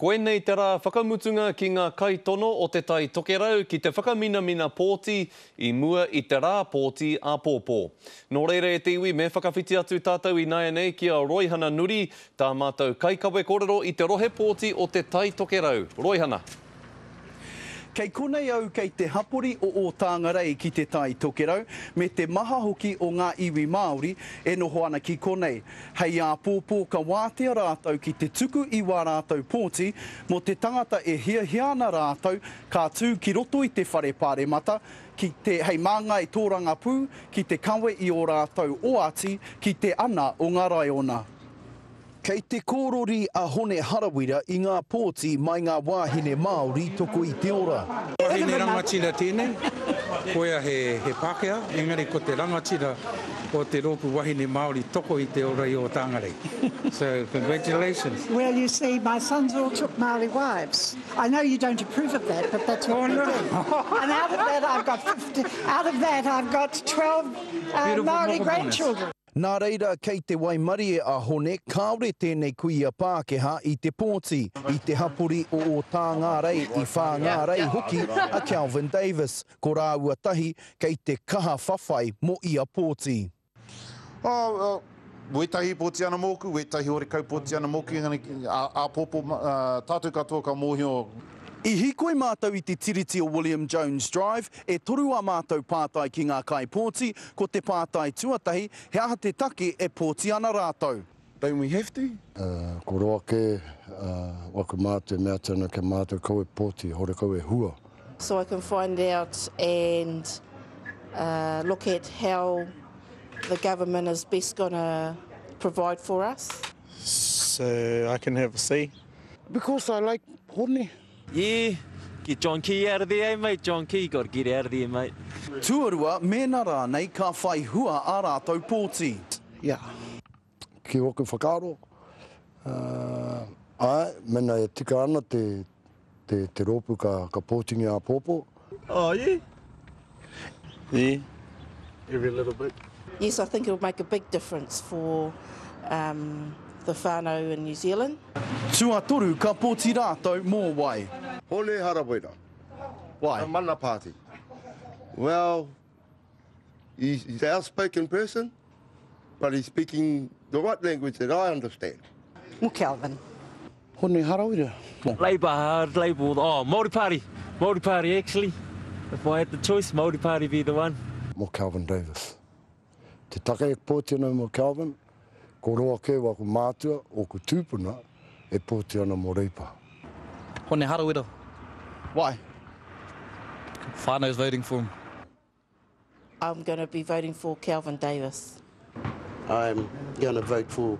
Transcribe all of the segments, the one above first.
Koinei te rā whakamutunga ki ngā kaitono o Te Tai Tokerau ki te whakaminamina pōti i mua i te rā pōti āpōpō. Nō reira e te iwi me whakawhiti atu tātou ināianei ki a Roihana Nuri, tā mātou kaikawe kōrero i te rohe pōti o Te Tai Tokerau. Roihana. Kei konei au kei te hapori o Ōtāngarei ki Te Tai Tokerau, me te maha hoki o ngā iwi Māori e noho ana ki konei. Hei āpōpō ka wātea rātou ki te tuku i wā rātou pōti mō te tangata e hiahia ana rātou ka tū ki roto i te whare paremata ki te hei māngai tōrangapū ki te kawe i ō rātou oati ki te ana o ngā raiona. Kei te kōrori a Hone Harawira i ngā pōti mai ngā wāhine Māori toko i te ora. Wahine rangatira tēnei, koia he Pākehā, engari ko te rangatira o te rōpū wahine Māori toko i te ora i Ōtāngarei. So, congratulations. Well, you see, my sons all took Māori wives. I know you don't approve of that, but that's what they did. And out of that I've got 50, out of that I've got 12 uh, Māori grandchildren. Nā reira, kei te waimarie a Hone kāore tēnei kuia Pākehā i te pōti, i te hapori o Ōtāngarei, i Whāngārei hoki a Kelvin Davis, ko rāua tahi kei te kaha whawhai mō ia pōti. Oh, wētahi pōti ana mōku, wētahi horekau pōti ana mōku, engari āpōpō tātou katoa ka mōhio. I hīkoi mātou i te tiriti o William Jones Drive, e toru ā mātou pātai ki ngā kaipōti, ko te pātai tuatahi, he aha te take e pōti ana rātou? Don't we have to? Ko roa kē waku mātua e mea atu ana kia mātou kau e pōti, horekau e hua. So I can find out and look at how the government is best gonna provide for us. So I can have a say. Because I like Hone. Yeah, get John Key out of there eh mate, John Key, gotta get out of there mate. Tuarua, mēnā rānei ka whai hua ā rātou pōti. Yeah. Ki ōku whakaaro, āe, mēnā e tika ana te, te, te rōpū ka, ka pōtingia āpōpō. Oh yeah. Yeah. Every little bit. Yes, I think it'll make a big difference for um, the whānau in New Zealand. Tuatoru ka poti rātou mō wai? Hone Harawira. Why? The Mana Party. Well, he's, he's an outspoken person, but he's speaking the right language that I understand. Mō Kelvin. Hone Harawira. Labour, I'd label, oh, Māori Party, Māori Party actually. If I had the choice, Māori Party be the one. Mō Kelvin Davis. Te take e pōti ana mō Kelvin, ko roa kē waku mātua, ōku tūpuna, e pōti ana mō Reipa. Hone Harawira. Why? Whānau's voting for him. I'm gonna be voting for Kelvin Davis. I'm gonna vote for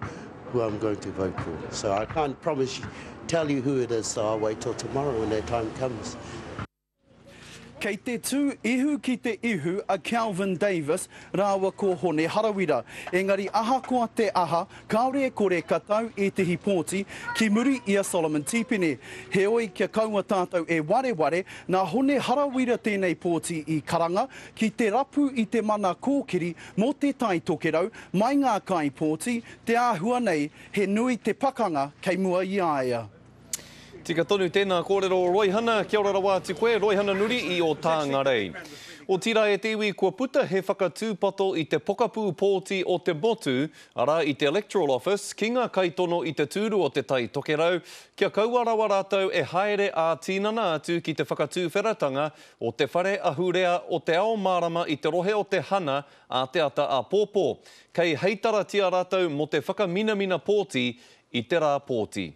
who I'm going to vote for. So I can't promise you, tell you who it is, so I'll wait till tomorrow when that time comes. Kei te tū ihu ki te ihu a Kelvin Davis rāua ko Hone Harawira. Engari ahakoa te aha, kāore e kore ka tau ētehi pōti ki muri i a Solomon Tipene. Heoi kia kaua tātou e wareware, nā Hone Harawira tēnei pōti i karanga ki te rapu i te mana kōkiri mō Te Tai Tokerau mai ngā kaipōti, te āhua nei he nui te pakanga kei mua i a ia. Tika tonu tēnā kōrero Roihana, kia ora rawa atu koe, Roihana Nuri i Ōtāngarei. Otirā e te iwi kua puta he whakatūpato i te pokapū pōti o te motu, arā i te Electoral Office, ki ngā kaitono i te tūru o Te Tai Tokerau, kia kaua rawa rātou e haere ā-tīnana atu ki te whakatūwheratanga o te Whare Ahurea o Te Ao Mārama i te rohe o Te Hana ā te ata āpōpō. Kei heitaratia rātou mō te whakaminamina pōti i te rā pōti.